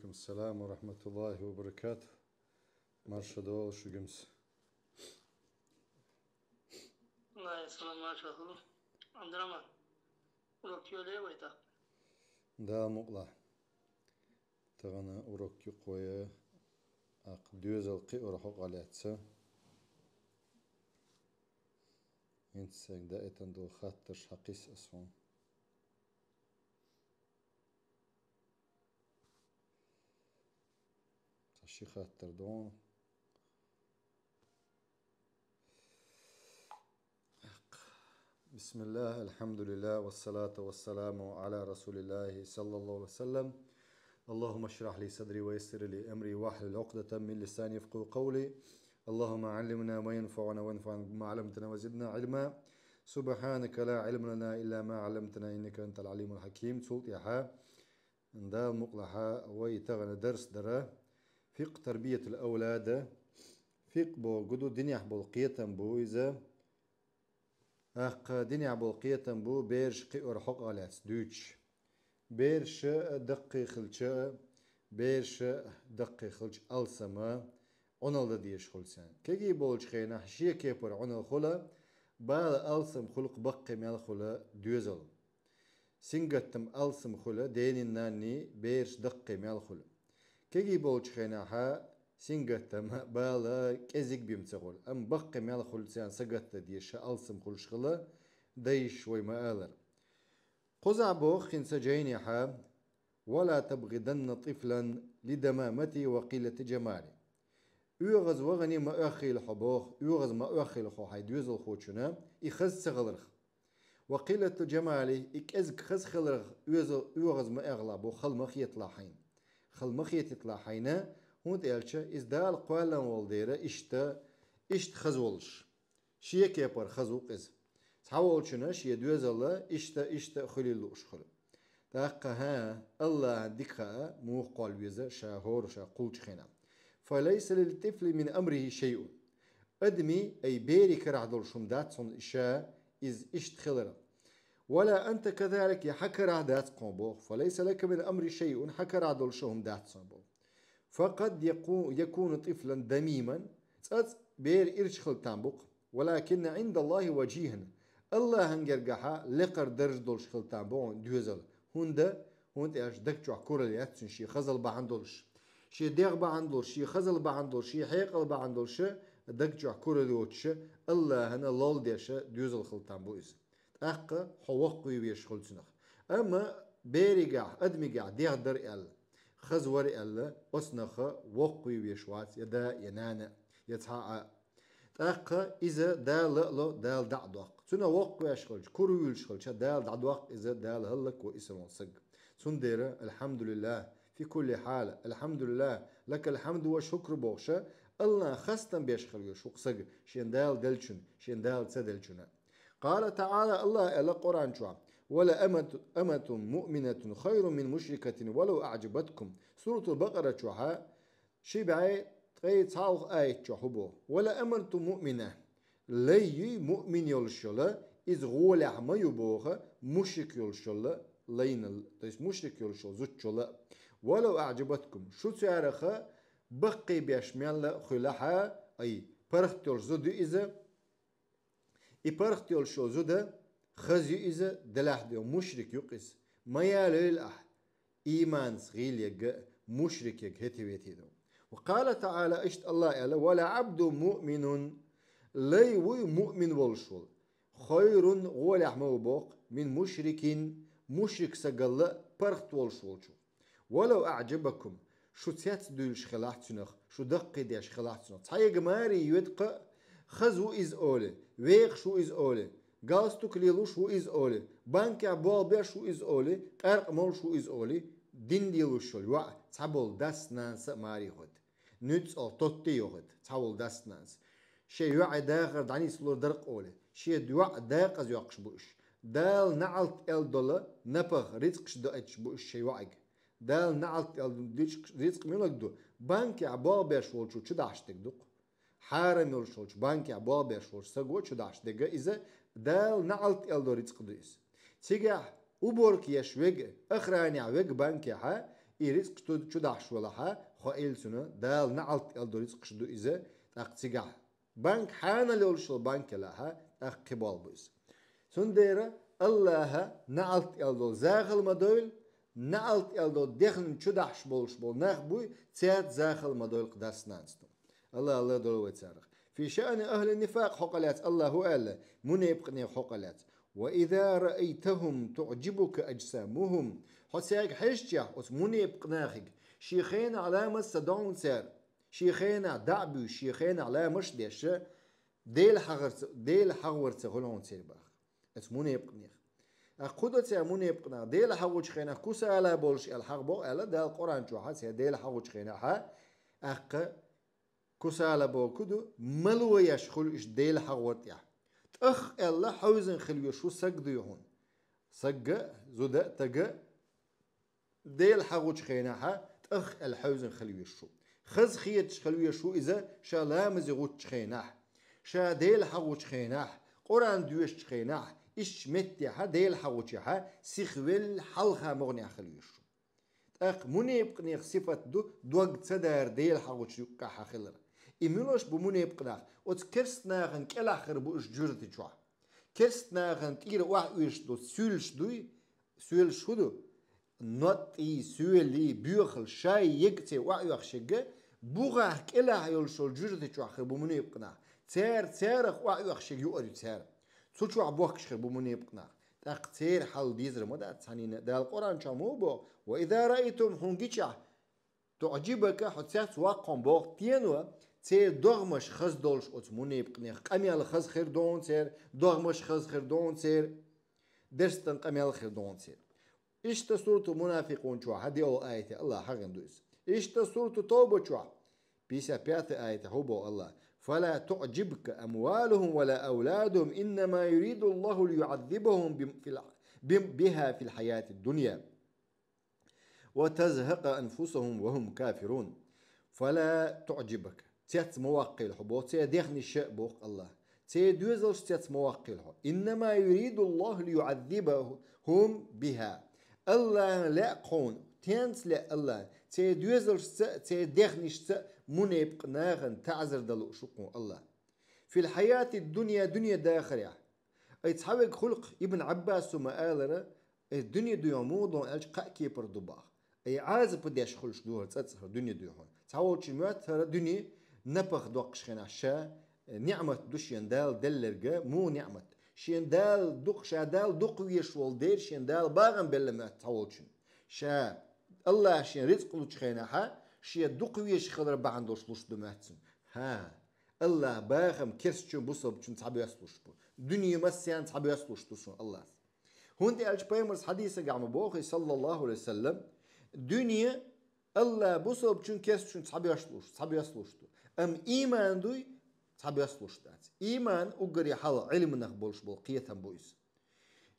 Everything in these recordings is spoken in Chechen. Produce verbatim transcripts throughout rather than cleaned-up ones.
Ассаламу рахматуллахи ва баракатух. Марша дола шугимс. Вай салам, марша хулу. Абдурахман, урок йоле вайта? Да, мукъла. Тагана урок юкъоя, акъ, доьзал кхиор хьокъалаьца. Инца саг даитан дол хаттарш хьакхис ас хьона. Цхьа ши хаттар дон. بسم الله، الحمد لله، والصلاة والسلام على رسول الله صلى الله عليه وسلم. اللهم اشرح لي صدري ويسر لي أمري واحلل عقدة من لساني يفقهوا قولي. اللهم علمنا ما ينفعنا وانفعنا بما علمتنا وزدنا علما. سبحانك لا علم لنا إلا ما علمتنا إنك أنت العليم الحكيم. Цул тӀехьа, Дала мукъалахь, вай тагана дарс дара фикъхӀ тарбиятул авлад. ФикъхӀ бохург ду, динехь бола кхетам бу иза. ТӀаккха динехь бола кхетам бу бераш кхиор хьокъалаьца дуьйцуш. Бераш даккхий хилча, бераш даккхий хилча алсама Ӏуналла дан дезаш хуьлу царна. Кегий болчу хенахь шен кепара Ӏуналла хуьлу, бала алсам хуьлу, баккхий мел хуьлу доьзал. Сингаттам алсам хуьлу, денний-нанний, бераш даккхий мел хуьлу. Кегий болчу хенахь сингаттам, бала кӀезиг бен ца хуьлу, амма баккхий мел хуьлу царна сагатдан дезаш, алсам хуьлуш хила дайша вай ма-аллара. Кхузахь боху хӀинца жайнехьа: «ولا تبغضن طفلا لدمامته وقلة جماله». ОьгӀаз вахана ма оьхийла хьо боху, оьгӀаз ма оьхийла хьо хьайн доьзалхочунна, и хаза ца хиларх. «وقلة جماله», и кӀезиг хаза хиларх оьза-, оьгӀаз ма оьхийла боху, хала ма хеталахь хьайна. Хала ма хетийталахь хьайна, хӀунда аьлча иза Дала кхоьллина волу дела иштта, иштта хаза волуш. Шен кепара хаза ву-кх иза. Цхьаволчунна шен доьзал иштта, иштта а хуьлийла лууш хуьлу. ТӀаккха хӀан, АллахӀан дика хаьа, муха кхолла веза ша хӀора ша кхуллучу хенахь. «فليس للطفل من أمره شيء». Адамийн, ай, берийн карахь долуш хӀума дац хьуна ша иза иштта хилар. «ولا أنت كذلك», я хьан карахь дац-кх хьуна боху. «فليس لك من الأمر شيء», хьан карахь долуш хӀума дац хьуна боху. «فقد يكو-، يكون طفلا ذميما», цкъацкъа бер ирча хила там бу-кх. «ولكن عند الله وجيها», АллахӀан гергахьа лекхара дарж долуш хила там бу хьуна доьзал. ХӀунда? ХӀунда аьлча даг чохь куралла яц цуьнан шен хазалла бахьана долуш. Шен дегӀ бахьана долуш, шен хазалла бахьана долуш, шен хьекъал бахьана долуш, даг чохь куралла йоцуш, АллахӀана лол деш доьзал хила там бу иза. ТӀаккха хьо воккхаве везаш хуьлу цунах. Амма беригахь, адамигахь дегӀ дара аьлла, хаза вара аьлла, оцу наха воккхаве везаш вац я да, я нана, я цхьа а. ТӀаккха иза Дала а ло, Дала дӀа а доккху. Цунах воккхавеш хилча, кура вуьйлуш хилча, Дала дӀадоккху иза, Дала хӀаллакво и сарон саг. Цундела, «الحمد لله في كل حال، الحمد لله، لك الحمد والشكر» бохуша, АллахӀан хастам беш хила везаш ву-кх саг, шен Дала деллачунна, шен Дала ца деллачунна. قال تعالى, АллахӀа аьлла Къуръан чохь: «ولأمة، أمة مؤمنة خير من مشركة ولو أعجبتكم». Суратул Бакъара чохьа ши бӀе ткъе цхьалгӀа аят чохь хӀун боху: «ولأمة مؤمنة». Лай юй муъмин йолуш йолу, иза гӀолехь ма ю боху, мушрик йолуш йолу лайна, то есть мушрик йолуш йолу зудчуьнга. «ولو أعجبتكم», шу цаьрах баккхий беш мелла а хуьлахьа, ай, паргӀат йолуш зуда ю иза, И паргӀат йолуш йолу зуда хаза ю иза, делахь де мушрик ю-кх иза. Ма ялайла ахь, ийманца гӀийла егга а, мушрик егга хӀетте-ветте ду. Ва къала таӀала, иштта АллахӀа аьлла: «ولعبد مؤمن», лай вуй муъмин волуш волу, «خير», гӀолехь ма ву боху, «من مشرك», мушрик сагал а паргӀат волуш волчух. «ولو أعجبكم», шу цецдуьйлуш хилахь цунах, шу даккхийдеш хилахь цунах. Цхьа яга маре йоьду-кх, хаза ву иза олий, векхаш ву иза олий, галстук лелуш ву иза олий, банкехь болх беш ву иза олий, къаьркъа молуш ву иза олий, дин лелуш йолу йоӀ цхьаболу дас-нанас а маре йохуьйту. Нуьцкъала тотта а йохуьйту цхьаволу дас-нанас. Шен йоӀе дахар дӀанислур дара-кх олий, шен йоӀ декъаза йоккхуш бу уьш. Дала неӀалт аьлла долу напагӀа рицкъаш доуьйтуш бу уьш шен йоӀе. Дала неӀалт аьлла долу рицкъ, рицкъ муьлхарг ду? Банкехь болх беш волчо чудахьаш дерг ду-кх. Хьарам йолуш волчу банкехь болх беш волчу саго чудахьаш дерг иза, Дала неӀалт аьлла долу рицкъ ду иза. Цигахь уборка еш верг, охранехь верг банкехьа, И рицкъ чу, чу дахьаш валахьа, хо ил цуна, Дала наӀалт аьл до рицкъаш ду иза, тӀаккха цигахь. Банк хьанал йолуш йолу банк елахьа, тӀаккха кхибол бу иза. Цундела Аллаха наӀалт аьл долу захал ма дойла, наӀалт аьл долу дехна чу дахьаш болуш болу нах буй, цаьрца захал ма дойла кху дас-нанас ду. Аллах, Аллах долу вай царах. Фи шаъни ахли нифакъ хьокъа лаьцна Аллаха аьлла, мунепкъне хьокъа лаьцна. Ва иза раайтахум туъжибука аджсамухум. Хьо цаьрга хьежчехь, оцу мунепкъ нахиг, шен хенахь ламаз ца догӀун цара, шен хенахь даъ буьйш, шен хенахь ламаш а деш, Дела хьагӀарца, Дела хьагӀварца хуьлу хьуна церан баха. Оцу мунепкънех. Аккха кху до цара мунепкънах, Дела хьагӀучу хенахь кусала болуш аьлла хьагӀ боху аьлла, Дала Къуръан чохьа цара Дела хьагӀучу хенахьа, аккха кусала боху ду, мало еш хуьлу иштта Дела хьагӀвар тӀехь. ТӀах аьлла хьевзина хила веш ву саг дуй хьуна. Сагга, зуда а, тага а, Дела хьагӀучу хенахьа, тӀах аьлла хьевзина хила веш ву. Хаза хеташ хила веш ву иза ша ламазе гӀуччу хенахь, ша Дела хьагӀучу хенахь, Къуръан доьшучу хенахь, ишттачу меттехьа Дела хьагӀучехьа, сихвелла хьалха могӀнехь хила веш ву. ТӀаккха мунепкънех сифат ду дог ца дара Дела хьагӀучу юккъехьа хилар. И муьлш бу мунепкънах, оцу керст нахана кӀелахь хир бу уьш жуьрти чохь. Керст нахана тӀера охьаоьшуш долу суьйлаш дуй, суьйлаш хӀу ду? НотӀий, суьйлий, боьхал, шай ега церан охьаоьхуш ерг, бухахь кӀелахь йолуш йолу жуьрти чохь хир бу мунепкънах. Цара, царах охьаоьхуш ерг юкъара ю цара. Цу чохь бохкуш хир бу мунепкънах. ТӀаккха церан хьал дезар ма дац цхьанна. Дала Къуръан чохь муха боху: «Ва иза раайтум», хьуна гичахь, «туъжибука», хьо цец ваккхун боху тено, церан догӀмаш хаза долуш оцу мунепкънех, къамел хаза хир ду хьуна церан, догӀмаш хаза хир ду хьуна церан, дерстан къамел хир ду хьуна церан. Иштта сурату Мунафикъун чохь хьан диъо аят, Аллах хьагӀин ду иза. Иштта сурату Тавба чохь, пятьдесят пятый аят хӀу боху Аллах: «Фала туъжибка амвалухум вала авладухум, иннама юриду Аллаху лиюъаззибахум бим-, фил-, бим-, биха фил хьаяти дунья». «Ва тазхакъа анфусухум ва хум кафирун». «Фала туъжибак». Цец ма ваккхийла хьо боху, церан дехнаш а боху Аллах. Церан доьзалш цец ма ваккхийла хьо. «Иннама юриду Аллаху лиюъаззибахум биха». Аллахна лаьа хьуна, тенца лаьа Аллахна, церан доьзалшца а, церан дехнашца а мунепкъ нахана таӀзар дан лууш ву хьуна Аллах. «Фил хьаяти дунья», дуьне дахарехь. Ай цхьаверг хуьлу-кх, Ибн Ӏаббасо ма-аллара, ай дуьне дуьйхьун муха ду аьлча кхаа кепара ду боху. Ай Ӏазап деш хуьлуш ду хӀара цӀа-цӀа хӀара дуьне дуьйхьун. Цхьаволчун моьтту хӀара дуьне напха доккхуш хенахь ша, э, ниӀмат ду шен Дала делларг, муха ниӀмат. Шен Дала дукха, ша Дала дукха везаш волу дера шен Дала багӀам белла моьтту цхьаволчун. Ша Аллах шен рицкъ лучу хенахьа, шен дукха везаш хилар бахьана долуш луш ду моьтту цунна. ХӀа, Аллах бахам керстачун, бусалбачун цхьабоьссалуш бу. Дуьне массарна цхьабоьссалуш ду шуна Аллас. ХӀунда аьлча пайхамарс хьадисагахь ма боху, саллаллаху алейхи ва саллам, дуьне Аллах бусалбачун, керстачун цхьабоьссалуш, цхьабоьссалуш ду. Амма иман дуй, цхьабоьссалуш дац. Иман уггаре хьалха Ӏилманах болуш болу кхетам бу иза.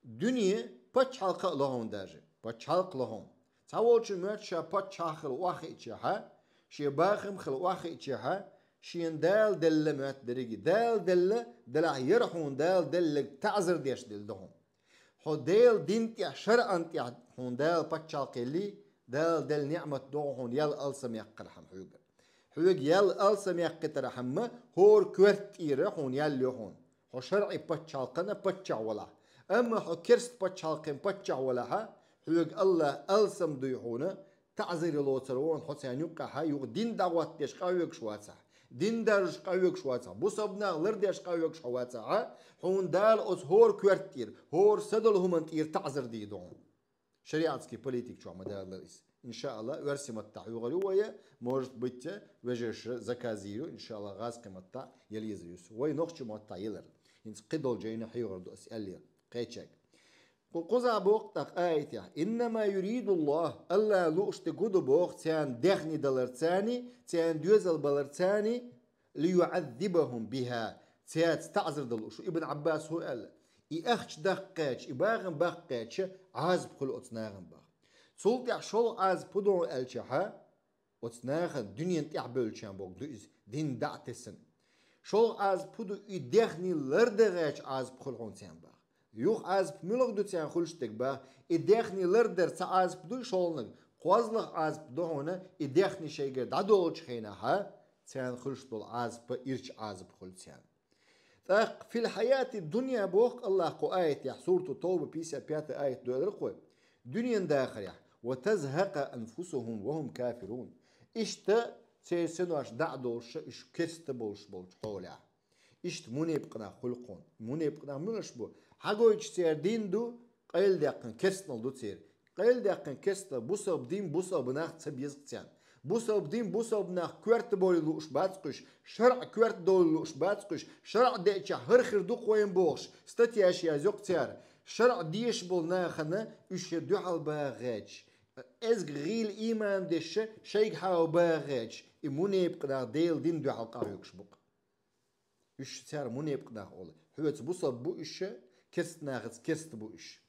Дуьне пачхьалкх а ло хьуна даже, пачхьалкх ло хьуна. Цхьаволчун моьтту ша паччахь хила охьахиъчехьа, шен бахам хила охьахиъчехьа, шена Дала делла моьтту дерриге. Дала делла, делахь яра хьуна Дала делларг таӀзар деш делла ду хьуна. Хьо Делан дин тӀехь, шарӀан тӀехь хьуна Дала пачхьалкх елли, Дала делла ниӀмат ду хьуна ял алсам яккхархьама хьоьгара. Хьоьга ял алсам яккхийтархьама хӀора коьрта тӀера хьуна ял йо хьуна. Хьо шарӀи пачхьалкхана паччахь валахь. Амма хьо керста пачхьалкхин паччахь валахьа, хьоьга Аллах алсам дуй хьуна, таӀзар лоцур ву хьуна хьо царна юккъехьа, юха дин дӀахӀоттадеш къахьоьгуш вацахь, дин даржаш къахьоьгуш вацахь, бусалба нах лардеш къахьоьгуш хьо вацахьа, хьуна Дала оцу хӀора коьрта тӀера, хӀора са долу хӀуманна тӀера таӀзар дийр ду хьуна. ШариӀатский политика чохь ма-дарра иза. Иншааллах, оьрсийн маттахь хьоьгур ю вай, может быть, вежарша заказ йийр ю, иншааллах, гӀазкхийн маттахь яла езар ю со. Вай нохчийн маттахь елара. ХӀинца кхидолу жайна хьоьгур ду ас аьллера кхечаьрга. Кху-, кхузахь боху тӀаккха аятехь: «Иннама юриду Аллах», Аллах лууш дерг хӀу ду боху, царна дехний даларцарний, царна доьзал баларцарний, «лиюъаззибахум биха», цаьрца таӀзар дан лууш ву. Ибн Ӏаббас хӀу аьлла: и ахча даккхаьча, и бахам баккхаьча, Ӏазап хуьлу оцу нахана боху. Цул тӀаьхьа шолгӀа Ӏазап хӀу ду аьлчахьа, оцу нахана дуьненан тӀаьхьа бевллачарна боху ду иза, дин дӀа а тесна. ШолгӀа Ӏазап хӀу ду, и дехний лардан гӀертача Ӏазап хуьлу хьуна царна боху. Юха Ӏазап муьлха ду царна хуьлуш дерг боху, и дехний лардар ца Ӏазап дуй шолгӀаниг, КхозлагӀа Ӏазап ду хьуна, и дехни шайгара дӀадолчу хенахьа, царна хуьлуш долу Ӏазап ирча Ӏазап хуьлу царна. ТӀаккха фил хьаяти дунья боху Аллах кху аятехь, сурату Тавба пятьдесят пятый аят дуьйлира кхо, дуьнен дахарехь, ва тазхьакъа анфусухум ва хум кафирун. Иштта церан синош дӀа а долуш, уьш керста болуш болчу хьолехь. Иштта мунепакъ нах хуьлу кхунна. Мунепакъ нах муьлш бу? Хьагойтуш церан дин ду, къайладаьккхина керстанал ду церан. Къайладаьккхина керста бусалба дин, бусалба нах ца беза царна. Бусалба дин, бусалба нах коьрта бовла лууш бац кхуьш, шарӀ коьрта довла лууш бац кхуьш, шарӀ деъча хӀара хир ду кхойн бохуш, статьяш язйо-кх цара. ШарӀ дезаш болу нахана уьш дуьхьал багӀа гӀерташ, эзга гӀийла ийман деш шайга хьаба багӀа гӀерташ, и мунепакъ нах Делан дин дуьхьал къахьоьгуш бу-кх. Уьш цара мунепакъ нах олу. Хьоьца бусалба бу уьш, керста нахаца керста бу уьш.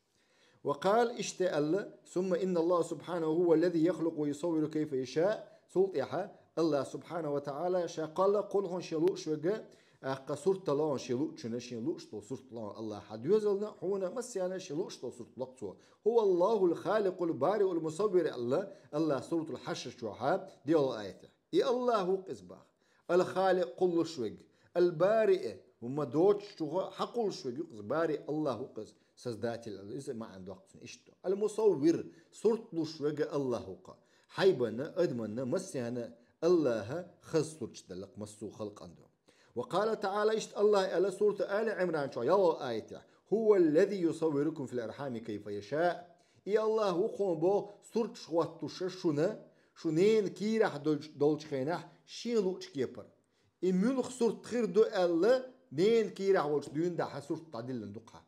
Ва къала, иштта аьлла: «Сумма инна Аллаха субхьанаху хӀува ллази яхлукъу ва юсаввиру кайфа яша». Цул тӀаьхьа Аллах субхьанаху ва таӀала ша кхолла кхулхьун шен лууш верг, аккха сурт лоьхун шен луучунна, шен лууш долу сурт лоьхун Аллаха хьан доьзална, хьуна массарна шен лууш долу сурт лоьху цо. «ХӀува Аллахул халикъул бариул мусаввир», аьлла Аллах суратул Хьашр чохьа диъалгӀа аятехь. И Аллах ву-кх иза баха. Ал-Халикъ, кхуллуш верг. Ал-Бариъ, хӀума доцучух хьакхуллуш верг ю-кх иза. Бариъ Аллах ву-кх иза. Создатель, иза маьӀна доккху цуьнан иштта. Ал-Мусаввир, сурт луш верг Аллах ву-кх. Хьайбанна, адаманна, массарна Аллаха хаза сурташ делла-кх массо а халкъана дуьхьа. Ва къала таӀала, иштта Аллах аьлла сурату Али Ӏимран чохь ялхалгӀа аятехь: «ХӀува ллази юсаввирукум фил архьами кайфа яшаъ». И Аллах ву-кх хьуна боху сурташ хӀоттуш шуна, шу ненан кийрахь долчу, долчу хенахь шен луучу кепара. И муьлха сурт хир ду аьлла, ненан кийрахь волчу дуьйна дӀа хьан сурт дӀадиллина ду-кх хьан.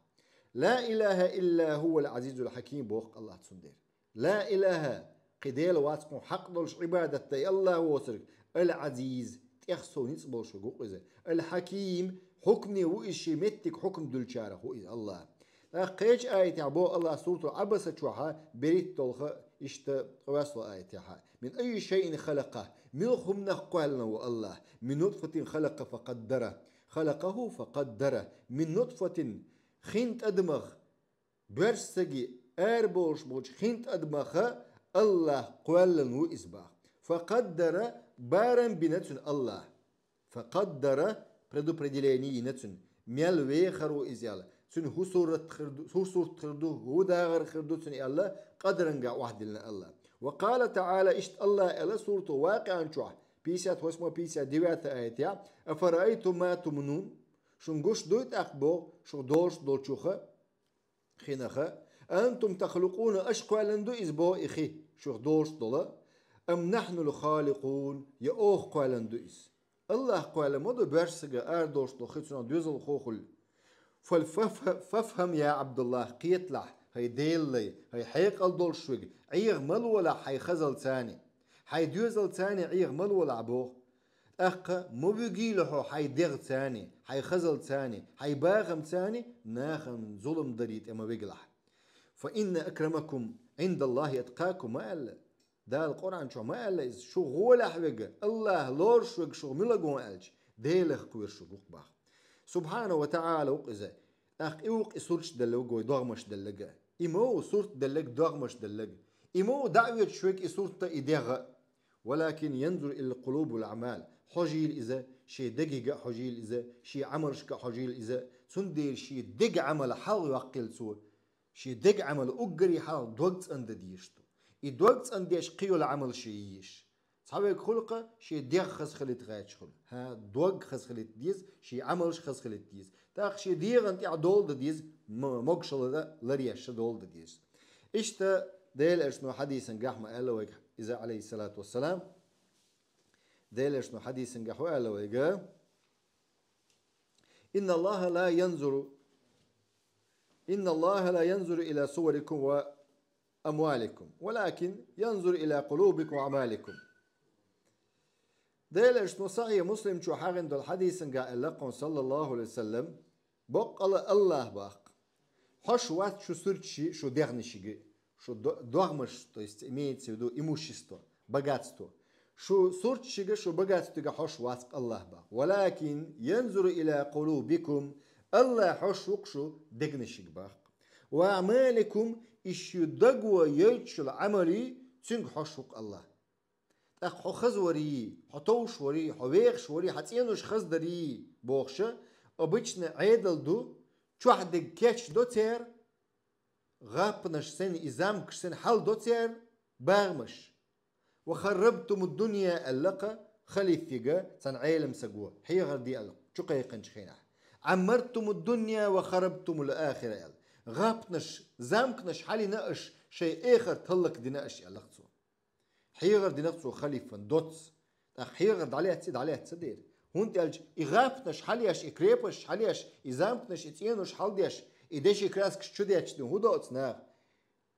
«Ла илаха илла хӀувал Ӏазизул хьаким», боху-кх Аллах цундела. «Ла илаха», кхин Дела вац кхунна хьакъ долуш Ӏибадат дан и Аллах воцург, «ал-Ӏазиз», тӀех сов ницкъ болуш верг ву-кх иза, «ал-Хьаким», хьукмане ву иза, шен меттиг хьукм дуьллучарах ву иза Аллах. ТӀаккха кхечу аятехь боху Аллах суратул Ӏабаса чохьа берхӀитталгӀа, иштта къоьсла аятехьа: «Мин айи шайин халакъа», муьлха хӀуманах кхоьллина ву Аллах, «мин нутфатин халакъа факъаддара, халакъаху факъаддара», мин нутфатин, хин тӀадамах, боьрша стаге ара болуш болчу хин тӀадамаха Аллах кхоьллина ву иза баха. Факъаддара, барам бина цуьнан Аллах. Факъаддара, предупредиление йина цуьнан. Мел вехар ву иза аьлла. Цуьнан хӀун сурат хир ду, хӀун сурт хир ду, хӀун дагӀар хир ду цуьнан аьлла, къадарангахь охьадиллина Аллах. Ва къала таӀала, иштта Аллах аьлла сурату Вакъиан чохь, пятьдесят восьмой, пятьдесят девятый аятехь: «Афараайтум ма тумнун?» Шун гуш дуй тӀаккха боху, шух долуш долчуха, хинаха: «Антум тахлукъуна», аша кхоьллина ду иза боху и хи, шух долуш долу, «ам нахьнул халикъун», я оха кхоьллина ду иза? Аллах кхоьллина ма ду боьрша стага ара долуш долу хи, цунах доьзалхо хуьлу. Фал фаф-, фафхам, я Абдуллах, кхеталахь, хӀай Делан лай, хӀай хьекъал долуш верг, Ӏеха ма лолахь хьайн хазалцани, хьайн доьзалцани Ӏеха ма лолахь боху. ТӀаккха ма вуьгийла хьо хьайн дегӀацани, хьайн хазалцани, хьайн бахамцани нахана зулам даре тӀе ма вигалахь. «Фа инна акрамакум Ӏиндаллахи аткъакум», ма аьлла. Дала Къуръан чохь ма аьлла иза: «Шу гӀолехь верг, Аллах лоруш верг шух мила гон», аьлча, Делах кхоьруш верг ву-кх баха. Субхьана ва таӀала ву-кх иза. ТӀаккха и ву-кх и сурташ деллаг, вай догӀмаш деллаг. И ма ву сурт деллаг, догӀмаш деллаг. И ма ву дӀа а оьцуш верг и сурт а, и дегӀ а. «Валакин янзуру илал къулуби вал аӀмал». Хьожийла иза, шен дегига а хьожийла иза, шен Ӏамалшка а хьожийла иза. Цундела шен дега Ӏамал хьалха йоккхийла цо, шен дега Ӏамал уггаре хьалха дог цӀандан дезаш ду. И дог цӀандеш кхин йолу Ӏамал шен езаш. Цхьаверг хуьлу-кх шен дегӀ хаза хилийта гӀерташ хуьлу. ХӀа, дог хаза хилийта деза, шен Ӏамалш хаза хилийта деза. ТӀаккха шен дегӀана тӀехь дола дан деза, м-, могушалла ларъеш дола дан деза. Иштта Делан Элчано хьадисангахь ма аьлла вайга иза, Ӏалайхиссалату вассалам. Делан Элчано хьадисангахь хӀун аьлла вайга? «Инна Аллаха ла янзуру, инна Аллаха ла янзуру ила суварикум ва амваликум, валакин янзуру ила къулубикум ва аӀмаликум». Делан Элчано Сахьихь Муслим чу хьагӀина долу хьадисангахь аьлла кхунна, саллаллаху Ӏалайхи ва саллам: «Боккъала Аллах баккха, хьош вац шу сурташи, шу дегӀнашиги, шу до-, догӀмаш, то есть имеется в виду имущество, богатство. Шу сурташига, шу богатствига хьош вац-кх Аллах баккха. Валакин янзуру ила къулубикум, Аллах хьош ву-кх шу дегнашиг баккха. Ва аӀмаликум, и шу даго йойтуш йолу Ӏамали цуьнга хьош ву-кх Аллахь. ТӀаккха хьо хаза варий, хьо товш варий, хьо вехаш варий, хьан цӀенош хаза дарий, бохуша, обычно Ӏедал ду, чохь дерг кечдо церан, гӀапанаш санна, и замкаш санна хьалдо церан багӀамаш. «Ва харрабтуму дунья», аьлла-кх халифега цхьана Ӏелам саго, хьехар де аьлла, чукхайкхинчу хенахь. «Ӏаммартуму дунья ва харрабтумул ахира», аьлла. ГӀапанаш, замкнаш хьалйина аша, шайн эхарт хӀаллакдина аша, аьлла-кх цо. Хьехар дина-кх цо халифан доцца. ТӀаккха хьехар дӀалецций, дӀалецна дера. ХӀунда аьлча и гӀапанаш хьалъеш, и крепосташ хьалъеш, и замкнаш, и цӀенош хьалдеш, и деши краскаш чу детташ ду, хӀун до оцу наха?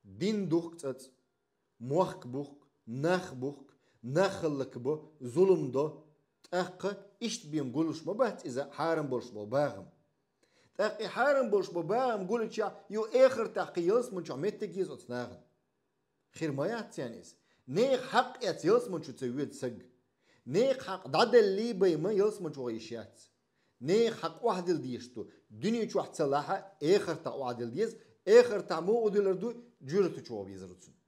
Дин ду-кх цӀацӀа, мохк бу-кх, нах бу-кх, нах хӀаллакбо, зулам до. ТӀаккха иштта бен гуллуш ма бац иза хьарам болуш болу багӀам. ТӀаккха и хьарам болуш болу багӀам гуллича, юха эхартахь кхин ялсамани чохь меттиг еза оцу нахана. Хир ма яц царна иза. Нехан хьакъ эцна ялсамани чу ца воьду саг. Нехан хьакъ дӀаделлий бен ма ялсамани чу ваха йиш яц. Нехан хьакъ охьадилла дезаш ду. Дуьне чохь ца лахь а, эхартахь охьадилла деза. Эхартахь муха дилар ду, жоьжахати чу ваха везар ву цунна.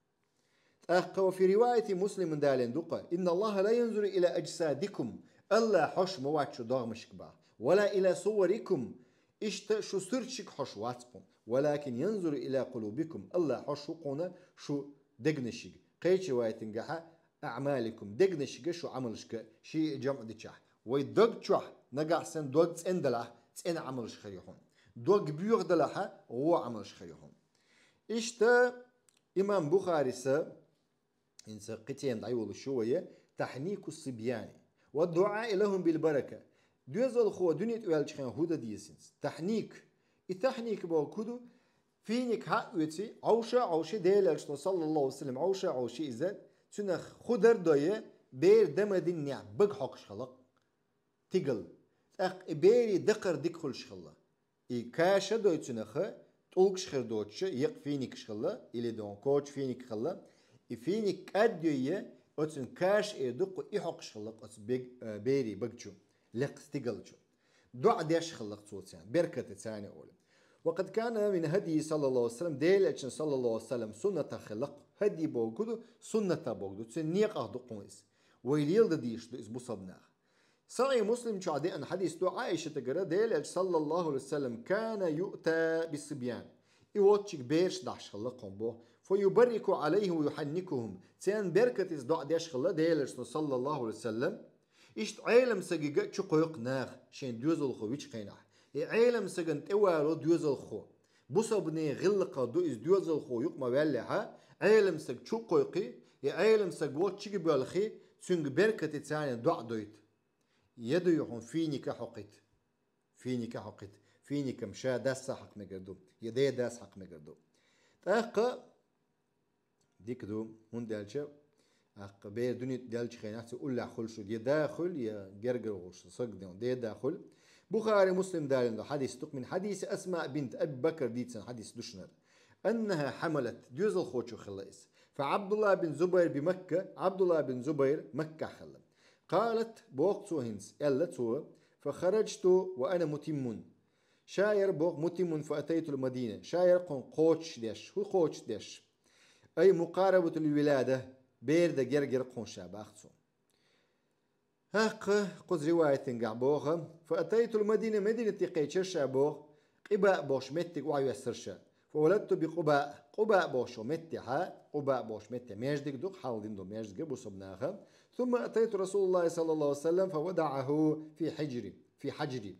ТӀаккха ва фи риваяти Муслимин далийна ду-кх: «Инна Аллаха ла янзуру ила аджсадикум». Аллахь хьош ма вац шу догӀмашка боху. «Ва ла ила суварикум». Иштта шу суьрташка хьош вац кхуна. «Валакин янзуру ила къулубикум». Аллахь хьош ву кхуна шу дегнашка. Кхечу риваятехь: «Аъмаликум». Дегнашка шу Ӏамалшка, шиъ жамӀ дичахь. Вай дог чохь нагахь санна дог цӀена далахь, цӀена Ӏамалш хир ю хьуна. Дог боьхадалахь, вон Ӏамалш хир ю хьуна. Иштта имам Бухарис, хӀинца кхин цӀена дӀайолуш ю вай, «Тахьнику сибьяни ва дуӀаи лахум бил барака». Доьзалхо дуьне тӀе ваьллачу хенахь хӀун дан деза хӀинца? Тахьник. И тахьник бохург хӀун ду? Финик хьаъ оьций, Ӏовша а Ӏовший, Делан Элчано, саллаллаху алейхи ва саллям, Ӏовша а Ӏовший иза, цуьнах хӀун дар а дой, бер дан ма диннехь бага хьокхуш хилла-кх. Тигал. ТӀаккха и берийн дакхар дика хуьлуш хилла. И каша а дой цуьнах, тӀулгаш хир доцуша, екъа финикаш хилла, или дон коча финик хилла. И финик кӀад а дой, оцуьнан каша эр ду-кх, и хьокхуш хилла-кх оцу бег-, э, берийн бага чу, лекха стигал чу. ДоӀа деш хилла-кх цо царна, беркате царна олий. «Ва къад кана мин хадйихи саллаллаху алейхи ва саллям», Делан Элчанан саллаллаху алейхи ва саллям суннатах хилла-кх, хадйи бохург хӀун ду, суннатах бохург ду, цуьнан некъах ду кхуна иза. Вай леладан дезаш ду иза бусалба наха. Сахьихь Муслим чохь деана хьадис ду Ӏайшатагара, Делан Элча, саллаллаху алейхи ва саллям, «кана юъта бис-сибьян». И воцчуьнга бераш дахьаш хилла кхуна боху. «Фа юбаррику Ӏалайхим ва юхьанникухум». Царна беркатица доӀа деш хилла Делан Элчано, саллаллаху алейхи ва саллям. Иштта Ӏелам сагига а чу кхойкху наха, шайн доьзалхо вичу хенахь. И Ӏелам сагана тӀе вало доьзалхо. Бусалбанийн гӀиллакхах ду иза, доьзалхо юкъа ма ваьллехь, Ӏелам саг чу кхойкхий, и Ӏелам саг воцчуьнга боьлхий, цуьнга беркатица царна доӀа дойту. Я дуй хьуна финика хьокхийта. Финика хьокхийта. Финикам ша дас а хьакха мегар ду, я ден дас а хьакха мегар ду. ТӀаккха дика ду, хӀунда аьлча, тӀаккха бер дуьне тӀе даьллачу хенахь цу уллехь хуьлуш ю, я да хуьлу, я гергара волуш саг ден, ден да хуьлу. Бухари, Муслим далийна ду хьадис ду-кх, мин хьадиси Асмаъ бинт Аби Бакр дийцина хьадис ду шуна. Аннаха хьамалат, доьзалхочух хилла иза. Фа Ӏабдулла бин Зубайр би Макка, Ӏабдулла бин Зубайр Маккахь хилла. Къалат, боху цо хӀинца, аьлла цо, фа хараджту ва ана мутиммун. Ша яра боху мутиммун фа атайтул Мадина. Ша яра кхуна кхочушдеш. ХӀун кхочушдеш? Ай мукъарабатул вилада, бер дан герга яра кхуна ша боху цо. ХӀокху кхуза риваятехь боху, фа атайтул Мадина, Мадинате кхечира ша боху, Къуба бохуш меттиг охьавоьссира ша. Фа валатту би Къуба, Къуба бохуш меттехь, Къуба бохуш меттехь маьждиг ду, хьалха дина ду маьждиг бусалба наха. Сумма атайту Расулаллахи саллаллаху алейхи ва саллям, фа вадаӀаху фи хьиджри, фи хьаджри.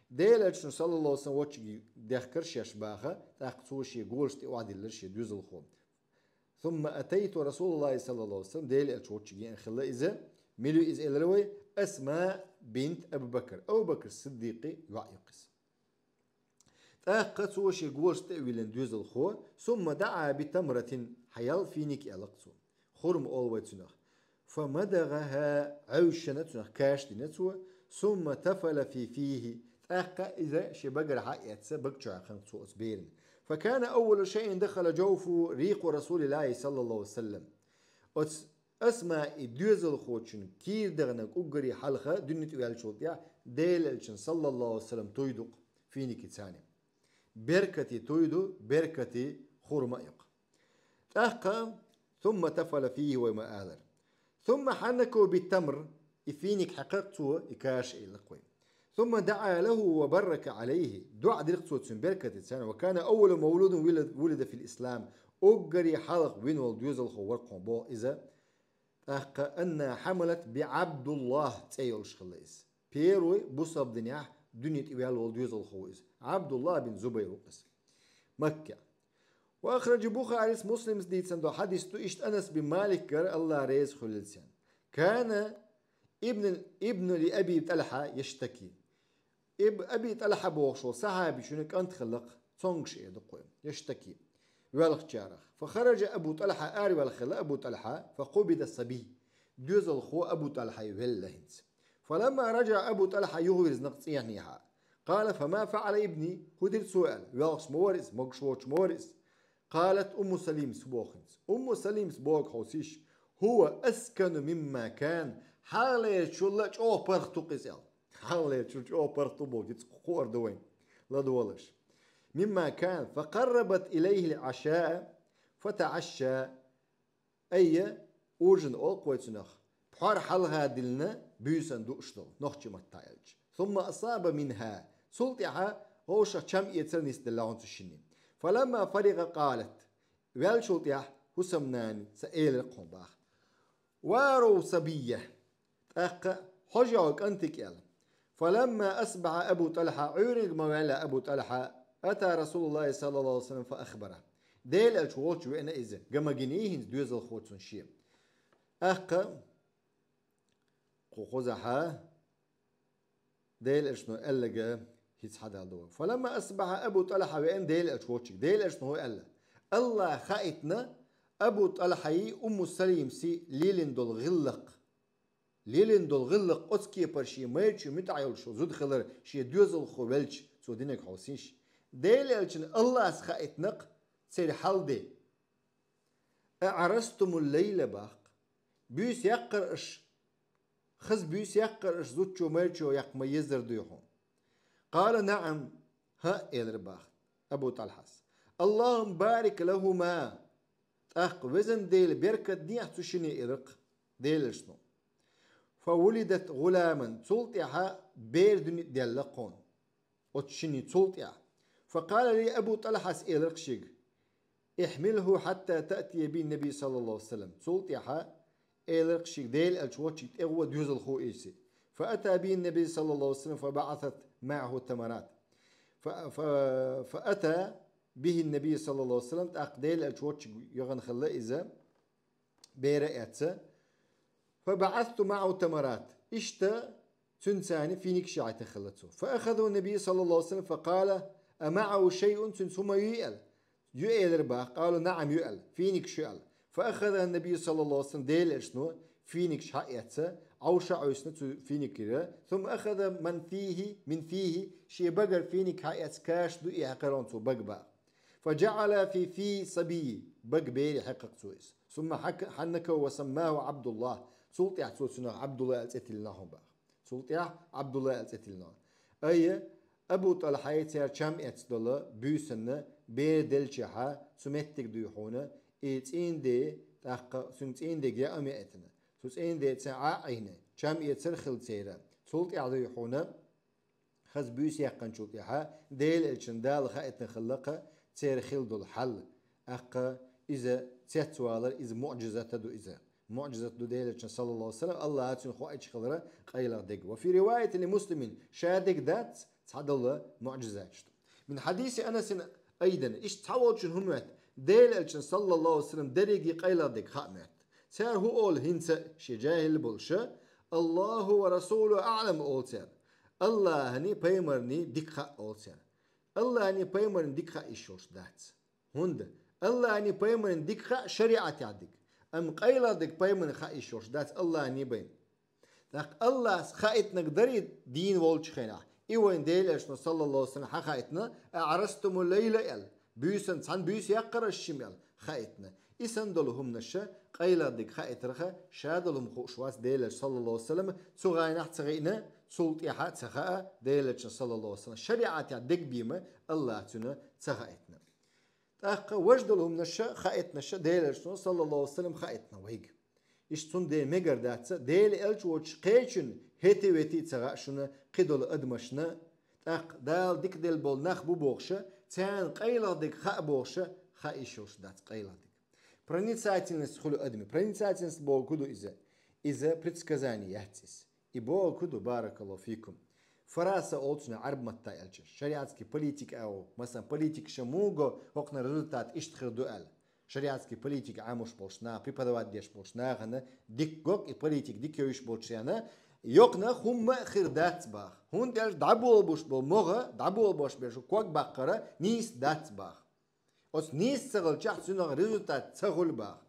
Делан Элчано, саллаллаху алейхи ва саллям, воцчуьнга дехкира шаьш боху, тӀаккха цо шен голаш тӀе охьадиллира шен доьзалхо. Сумма атайту Расулаллахи саллаллаху алейхи ва саллям, Делан Элча воцчуьнга еана хилла иза. Мила ю иза элира вай? Асмаъ бинт Аби Бакр. Абу Бакр Сиддикъи йоӀ ю-кх иза. ТӀаккха цо шен голаш тӀе а виллина доьзалхо, сумма даӀа би тамратин, хьаял финик аьлла-кх цо. Хурма олу вай цунах. Фа мадагӀаха, Ӏевшина цунах каш дина цо, сумма тафала фи фихи, тӀаккха иза шен багара хьаэцна, бага чу хьаькхна цо оцу берана. Фа кана аввалу шайъин дахала жавфаху риху Расулиллахи саллаллаху алейхи ва саллям. Оцу Асмаи доьзалхочун кийра даханарг уггаре хьалха дуьне тӀе ваьллачул тӀаьхьа Делан Элчан, саллаллаху алейхи ва саллям, туй ду-кх финикица. Беркате туй ду, беркате хурма а ю-кх. ТӀаккха ثم تفل فيه, вай ма аллара. ثم حنكه بالتمر, и финик хьекхар цо, и каш эллакх вай. ثم دعا له وبارك عليه, дуӀа дир цо цунна беркате царна, وكان أول مولود ولد, ولد في الإسلام, уггаре хьалха вина волу доьзалхо вара хьуна боху иза, тӀаккха أنها حملت بعبد الله цӀе йолуш хилла иза. Первый бусалба динехь дуьне тӀе ваьлла волу доьзалхо ву иза. Абдуллах бин Зубайр ву иза. Маккехь. وأخرج البخاري, Муслимс дийцина долу хьадис ду, иштта Анас бин Маликгара, Аллах реза хуьлийла царна. كان ابن, ابن لأبي طلحة يشتكي. Иб-, Аби ТӀалхьа бохуш волу сахьабичуьнан кӀант хилла-кх, цомгуш эр ду-кх вай, يشتكي, воьлхучарах. فخرج أبو طلحة, араваьлла хилла Абу ТӀалхьа, فقبض الصبي, доьзалхо Абу ТӀалхьа велла хӀинца. فلما رجع أبو طلحة, юхавирзина-кх цӀехьанехьа. قال: فما فعل ابني, хӀун дира цо аьлла, воьлхуш ма вара иза, могуш воцуш ма вара иза. قالت أم سليم, хӀун боху хӀинца? Умму Салимс боху хьовсийша: هو أسكن مما كان, хьалхалерчул а чӀогӀа паргӀат ву-кх иза аьлла. Хьалхалерчул чӀогӀа паргӀат ву боху, иза кху-, кхуар ду вайн, ладогӀалаш. مما كان, فقربت إليه العشاء فتعشى. Айя, ужин олу-кх вай цунах, пхьор хьалха диллина, буьйсанна дууш долу, нохчийн маттахь аьлча. ثم أصاب منها, цул тӀаьхьа вовшах чам эцар нисделла хьуна цу шинна. فلما فرغ قالت, ваьллачул тӀаьхьа хӀусамнанас элира-кх хьуна боху: واروا صبيي, тӀаккха хьожа вайн кӀантиг аьлла. فلما أصبح أبو طلحة, Ӏуьйранна ма ваьллехь Абу ТӀалхьа, أتى رسول الله صلى الله عليه وسلم فأخبره. Делан элча волчу веана иза, ган ма гиний хӀинца доьзалхо цунна шен. ТӀаккха кху кхузахьа Делан элчано аьлларг хӀинца хьадалдо. فلما أصبح أبو طلحة, веана Делан элча волчу, Делан элчано хӀун аьлла? Аллах хаийтина Абу ТӀалхьаи Умму Салимси лелийна долу гӀиллакх. Лелийна долу гӀиллакх оцу кепара шен майрачун муьтӀахь йолуш зуда хилар шен доьзалхо велча, цо динарг хьовсийша. Делан элчанна Аллас хаийтина-кх церан хьал де. أعرستم الليلة боху-кх. Буьйса яьккхара аша? Хаза буьйса яьккхара аша, зудчо майрачо яккха ма-еззара дуй хьуна? قال: نعم, хӀаъ, элира боху Абу ТӀалхьас. اللهم بارك لهما, тӀаккха Везан Дела беркат дехьа цу шинна, элира-кх Делан элчано. فولدت غلاما, цул тӀаьхьа бер дуьне тӀе даьлла-кх хьуна оцу шинна цул тӀаьхьа. فقال لي أبو طلحة, элира-кх шега: احمله حتى تأتي به النبي صلى الله عليه وسلم. Цул тӀаьхьа элира-кх шега Делан элча волчу тӀе гӀо доьзалхо иза. فأتى به النبي صلى الله عليه وسلم فبعثت معه تمرات. ف-, ف-, فأتى به النبي صلى الله عليه وسلم, тӀаккха Делан элча волчу яхана хилла иза, бер а эцна. فبعثت معه تمرات. Иштта цуьнца финикаш яхьийтина хилла цо. فأخذه النبي صلى الله عليه وسلم فقال: أمعه شيء, цуьнца хӀума юй аьлла? Ю, элира боху. قالوا: نعم, ю аьлла. Финикаш ю аьлла. فأخذها النبي صلى الله عليه وسلم, Делан элчано финикаш схьаэцна, Ӏовша а Ӏовсина цу финикера. ثم أخذ من فيه, من فيه, шен багара финик схьаэцна, каш ду и хьекхар хьуна цо бага боху. فجعل في في صبيه, бага бере хьекхар-кх цо иза. ثم حك-, حنكه وسماه عبد الله. Цул тӀаьхьа цо цунах Ӏабдулла аьлла цӀе тиллина хьуна боху. Цул тӀаьхьа Ӏабдулла аьлла цӀе тиллина хьуна. Айя, Абу ТӀалхьаи цара чам эцна долу буьйсанна бер деллачехьа, цу меттиг дуй хьуна, и цӀийнан де, тӀаккха цуьнан цӀийнан дега яа ма яийтина. Цу цӀийнан деца Ӏа а Ӏийна, чам эцар а хилла церан. Цул тӀаьхьа дуй хьуна, хаза буьйса яьккхинчул тӀаьхьа Делан элчанна Дала хаийтина хилла-кх церан хилла долу хьал. ТӀаккха иза цецвалар, иза муӀжизат а ду иза. МуӀжизат ду Делан элчанан, саллаллаху алейхи ва саллям, Аллаха цуьнан хоуьйтуш хилар къайлаха дерг. وفي رواية لمسلم, ша дерг дац, цхьадолу муӀжизаташ ду. من حديث أنس أيضا, иштта цхьаволчун хӀума моьтту, Делан элчанан, саллаллаху алейхи ва саллям, дерриге къайлаха дерг хаа моьтту. Цара хӀун олу хӀинца шен жахӀил болуш: الله ورسوله أعلم олу цара. Аллахьани пайхамарни дика хаьа олу цара. Аллахьани пайхамарни дика хаа йиш йолуш дац. ХӀунда? Аллахьани пайхамарни дика хаа шариӀатехь дика. Амма къайлаха дерг пайхамарни хаа йиш йолуш дац Аллахьани бен. ТӀаккха Аллас хаийтинарг дарий дийна волчу хенахь, и вайн Делан элчано, саллаллаху алейхи ва саллям, хьан хаийтина: أعرستم الليلة аьлла, буьйсанна, цхьана буьйса яьккхара аша шимма аьлла, хаийтина. И санна долу хӀуманаш, къайлаха дерг хаийтарх, ша долу хӀума хууш вац Делан элча, саллаллаху алейхи ва саллям, цу гӀайнахь ца гӀиъна, цул тӀаьхьа а ца хаьа Делан элчанан, саллаллаху алейхи ва саллям, шариӀатехь дерг бен Аллас цуьнан ца хаийтина. ТӀаккха важа долу хӀуманаш хаийтинарш Делан Элчано, саллаллаху алейхи ва саллям, хаийтина вайга. Иштта цундела мегар дац, Делан Элча воцуш кхечун хӀетте-ветте а ца хаьа шуна, кхидолу адамашна, тӀаккха Дала дика делла болу нах бу бохуш, царна къайлаха дерг хаьа бохуш, хаийша йолуш дац къайлаха дерг. Проницательность хуьлу адамна. Проницательность бохург хӀун ду иза? Иза предсказание яц иза. И бохург хӀун ду, баракаллаху фикум? Фараса олу цунах Ӏарбий маттахь аьлча. Шариатский политика аьлла. Масалан, политикаша муха го хӀокхунах результат иштта хир ду аьлла. Шариатский политика Ӏамош болчу наха, преподавать деш болчу нахана дика го и политика дика йовзуш болчарна, йоккханах хӀумма а хир дац боху. ХӀунда аьлча дӀаболабеш болу могӀа, дӀаболабеш берш ког баккхар нийса дац боху. Оцу нийса ца хилчахь, цунах результат ца хуьлу боху.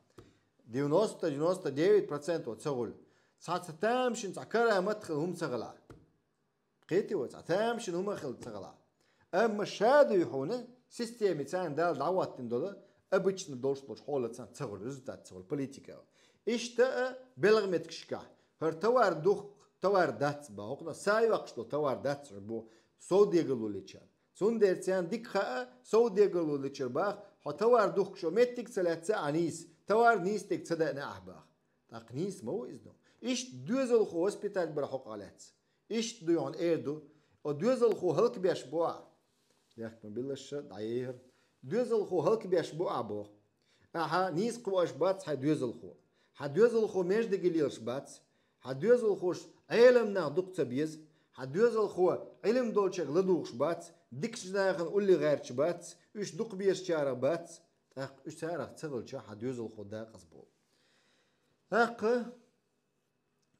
Девяносто, девяносто девять процентов ца хуьлу. Цхьа, цхьа тамашийна, цхьа карамат хилла хӀума ца хилахь. Кхетий вай, цхьа тамашийна хӀума хилла ца хилахь. Амма ша дуй хьуна, система царна Дала дӀахӀоттийна долу, обычно долуш болчу хьолаца ца хуьлу, результат ца хуьлу, политика. Иштта а белхан меттигашкахь, хӀара товар духку, товар дац боху, хӀокхунах са йоккхуш долу товар дац хӀара боху, совдегалло лечарна. Цундела царна дика хаьа, совдегалло лечар боху, хьо товар духкуш йолу меттиг ца лаьцна ахь нийса, товар нийса дерг ца даьӀна ахь боху. ТӀаккха нийса ма ву иза ду. Иштта доьзалхо воспитать бар хьокъехь лаьцна. Иштта дуй хьуна эр ду, о доьзалхо хӀаллакбеш бу ахь. Лехк ма биллалаш дӀаехира. Доьзалхо хӀаллакбеш бу ахь боху. Ахьа нийса кхоош бац хьайн доьзалхо. Хьан доьзалхо междиге лелаш бац. Хьан доьзалхош Ӏелам нах дукха ца беза. Хьан доьзалхо Ӏилма долчех ладугӀуш бац. Дикачу нахана улле гӀерташ бац. Уьш дукха безачарах бац. ТӀаккха уьш царах ца хилча, хьан доьзалхо декъаза бу. ТӀаккха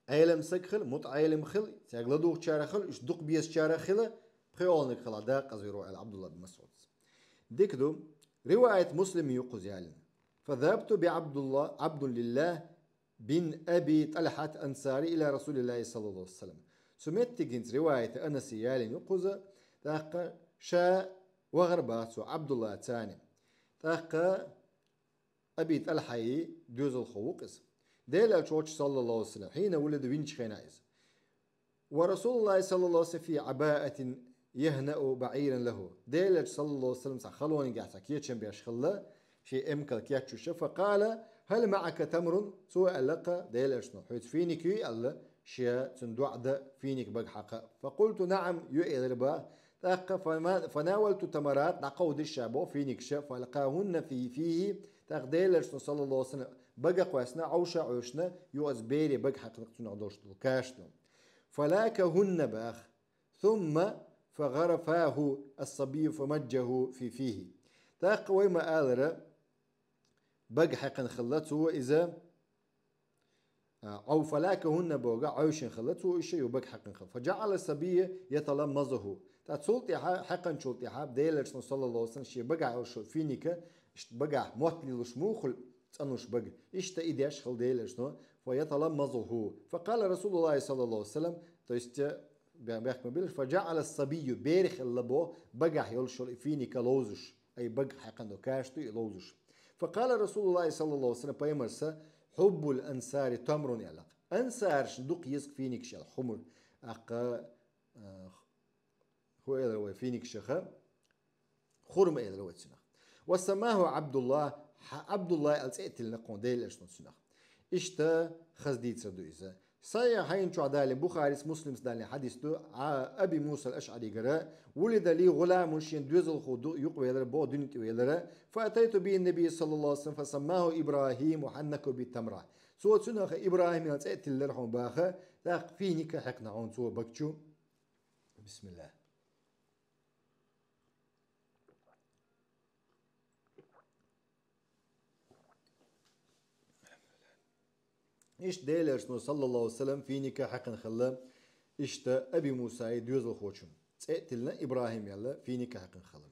Ӏелам саг хила, мутаӀелим хила, цаьрга ладугӀучарах хила, уьш дукха безачарах хила, пхоьалгӀаниг хила декъаза вуьйр ву аьлла Ӏабдулла бин МасӀуда. Дика ду. Риваят Муслима ю кхуза ялийна. فذهبت بعبد الله، عبد لله بن أبي طلحة الأنصاري إلى رسول الله صلى الله عليه وسلم. Цу меттиган риваят Анаса ялийна ю кхуза, тӀаккха ша вахара боху цо Ӏабдулла царна. ТӀаккха Аби ТӀалхьа доьзалхо ву-кх иза. Делан Элча волчу, саллаллаху алейхи ва саллям, хьийна вулида винчу хенахь иза. ورسول الله صلى الله عليه وسلم في عباءة يهنأ بعيرا له. Делан Элча, саллаллаху алейхи ва саллям, цхьа халонигахь цхьа кечам беш хилла, шен эмкал кечъеш. فقال: هل معك تمر؟ Цо аьлла-кх Делан Элчано: «Хьоьца финик юй?» — аьлла, шен цунна доӀа дан финик бага хьакха. فقلت: نعم, ю, элира боху. ТӀаккха فما-، فناولت التمرات, дӀакховдийша боху финикаш, فألقاهن في فيه, тӀаккха Делан Элчано, саллаллаху алейхи ва саллям, бага кхоьссина, Ӏовша Ӏуьйшна, ю, оцу бере бага хьаькхина-кх цунах долуш долу каш ду. فلاكهن боху. ثم فغرفاه الصبي فمجه في فيه. ТӀаккха вай ма-аллара, бага хьаькхина хилла цо иза, а, Ӏов-, فلاكهن боху, Ӏовшина хилла цо иза, ю, бага хьаькхина хилла. فجعل الصبي يتلمذه. ТӀаккха цул тӀаьхьа, хьаькхинчул тӀаьхьа, Делан Элчано, саллаллаху алейхи ва саллям, шен багахь йолуш йолу финик, иштта багахь мотт лелош муха хуьлу цӀанвеш бага, иштта и деш хилла Делан Элчано, فيتلمذه. فقال رسول الله صلى الله عليه وسلم, то есть, э, бе-, бехк ма биллалаш, فجعل الصبي, бер хилла боху, багахь йолуш йолу и финик ловзуш, ай бага хьаькхина долу каш ду и ловзуш. فقال رسول الله صلى الله عليه وسلم, пайхамарс: حب الأنصار تمر, аьлла-кх. Ансаршна дукха еза-кх финикаш, аьлла, хумр. ТӀаккха, а, хӀун элира вай финикашах? Хурма элира вай цунах. وسماه عبد الله, хьа-, Ӏабдулла аьлла цӀе а тиллина кхунна Делан Элчано цунах. Иштта хаза дийцар ду иза. Сахьихьайн чохь далийна, Бухарис, Муслимс далийна хьадис ду, а, Аби Муса ал-АшӀаригара: ولد لي غلام, шен доьзалхо ду-, юкъавелира, боху, дуьне тӀе велира. فأتيت به النبي صلى الله عليه وسلم فسماه إبراهيم وحنكه بالتمرة. Цо цунах ИбрахӀим аьлла цӀе а тиллира хьуна боху, тӀаккха финик а хьаькхна хьуна цо бага чу. Бисмиллах. Иштта Делан Элчано, саллаллаху алейхи ва саллям, финик а хьаькхина хилла, иштта Аби Мусай доьзалхочун. ЦӀе а тиллина ИбрахӀим аьлла, финик а хьаькхина хилла.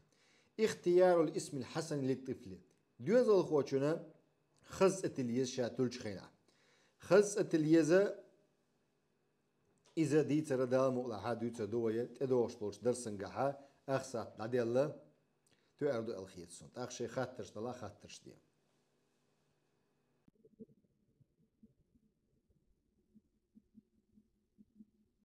اختيار الاسم الحسن للطفل. Доьзалхочунна хаза цӀе тилла еза ша туьллучу хенахь. Хаза цӀе тилла еза, иза дийцар Дала мукъ лахь дуьйцур ду вай, тӀедогӀуш долчу дарсангахь ах сахьт дӀаделла, тоьар ду аьлла хета суна. ТӀаккха шайн хаттарш далахь, хаттарш де.